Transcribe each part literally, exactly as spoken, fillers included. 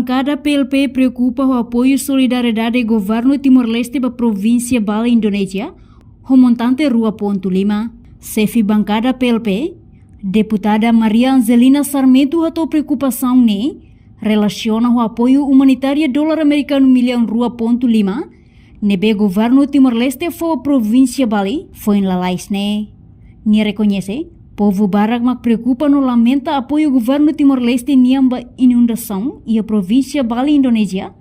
Bankada P L P preokupa ho apoiu solidariedade governu Timor-Leste ba provínsia Bali, Indonézia, ho montante rua pontu lima. Xefe bankada P L P, Deputada Maria Angelina Sarmento hato'o preokupasaun ne'e relasiona ho apoiu umanitária dolar amerikanu millaun rua pontu lima ne'ebé governu Timor-Leste fó ba provínsia Bali foin lalais ne'e. Nia rekoñese, povu barak mak preokupa no lamenta apoiu governu Timor-Leste nian ba inundasaun iha provínsia Bali, Indonézia,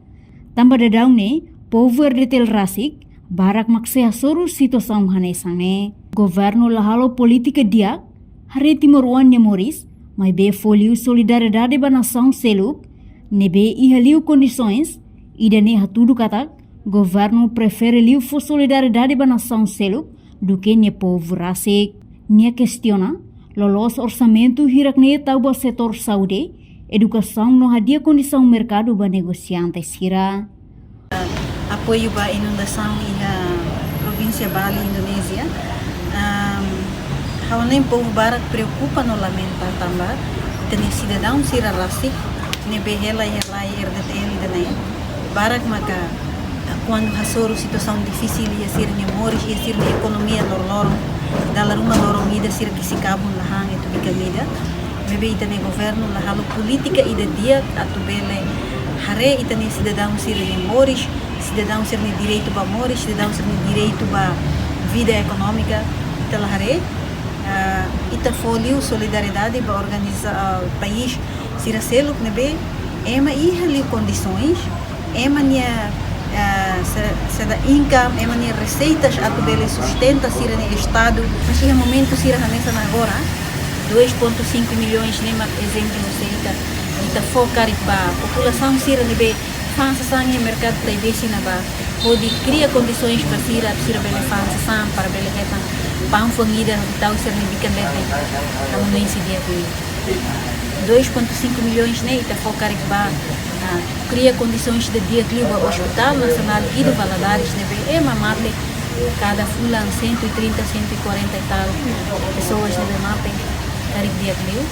tanba daudaun ne'e povu R D T L rasik barak mak sei hasoru situasaun hanesan ne'e. Governu la halo polítika di'ak haree timoroan nia moris, maibé fó liu solidariedade ba nasaun seluk ne'ebé iha liu kondisoens. Ida-ne'e hatudu katak governu prefere liu fó solidariedade ba nasaun seluk duké nia povu rasik. Nia kestiona, loloos orsamentu hirak-ne'e tau ba setór saúde, edukasaun no hadi'a kondisaun merkadu ba negosiante sira. Apoiu ba inundasaun iha provínsia Bali, Indonézia. Am, ha'u hanoin povu barak preokupa no lamenta tanba ita-nia sidadaun sira rasik ne'ebé hela iha rai R D T L ida-ne'e barak maka, ah, kuandu hasoru situasaun difisil iha sira-nia moris, iha sira-nia ekonomia loroloron, dala ruma loron ida sira kesi kabun la han, etu bikan ida. Maibé ita-nia governu la halo polítika ida di'ak atu bele haree ita-nia sidadaun sira-nia moris, sidadaun sira-nia direitu ba moris, sidadaun sira-nia direitu ba vida ekonómika, ita la haree. Ah, ita fó liu solidariedade ba organiza-, ah, país sira seluk ne'ebé ema iha liu kondisoens, ema nia, ah, se-, saida, income, ema nia reseitas atu bele sustenta sira-nia estadu. Mas iha momentu sira hanesan agora, dois ponto cinco milhões ne'e mak ezemplu, se ita, ita fó karik ba populasaun sira ne'ebé fa'an sasán iha merkadu Taibesi ne'ebá, hodi kria kondisoens ba sira, sira bele fa'an sasán para bele hetan paun foun ida hodi tau sira-nia bikan leten. Ha'u hanoin sei di'ak liu. Dois ponto cinco milhões ne'e ita fó karik ba, ah, kria kondisoens ida di'ak liu ba Hospital Nasionál Guido Valadares ne'ebé ema mate kada fulan, cento e trinta, cento e quarenta e tal pessoas ne'ebé mate. Karik di'ak liu.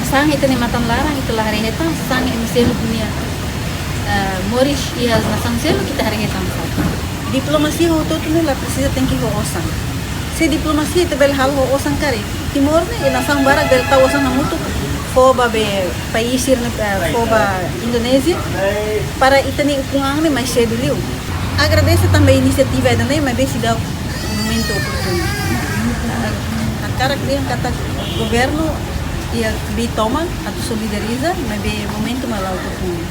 Sasán ita-nia matan laran, ita la haree hetan, sasán ema seluk nia, eh, moris iha nasaun seluk ita haree hetan sá. Diplomasia hotu-hotu ne'e la presiza tenke ho osan. Se diplomasia ita bele halo ho osan karik, Timor ne'e, nasaun barak bele tau osan hamutuk fó ba be país sira-ne'e, eh, fó ba Indonézia, para ita-nia ukun-an ne'e mai sedu liu. Agradese tanba inisiativa ida-ne'e, maibé seidauk momentu oportunu. Hakarak dehan katak governu iha bi tomak atu solidariza, maibé momentu mak la oportunu.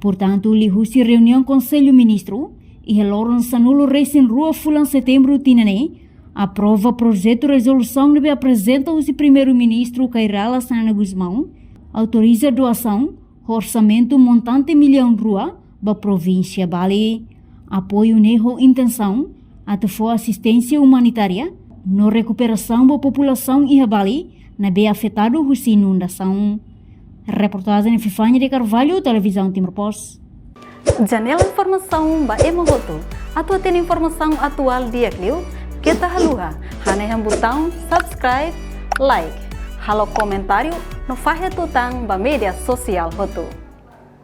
Portantu, liuhusi reuniaun Konsellu Ministru iha loron sanulu-resin-rua fulan Setembru tinan ne'e, aprova projetu rezolusaun ne'ebé aprezenta husi Primeiru-Ministru Kay Rala Xanana Gusmão, autoriza doasaun ho orsamentu montante millaun rua ba provínsia Bali. Apoiu ne'e ho intensaun atu fó asisténsia umanitária no rekuperasaun ba populasaun iha Bali ne'ebé afetadu husi inundasaun. Reportajen Fifania de Carvalho, Televizaun Timor Post. Janela informasaun ba ema hotu. Atu hatene informasaun atuál di'ak liu, keta haluha hanehan butaun subscribe, like, halo komentáriu no fahe tutan ba média sosiál hotu.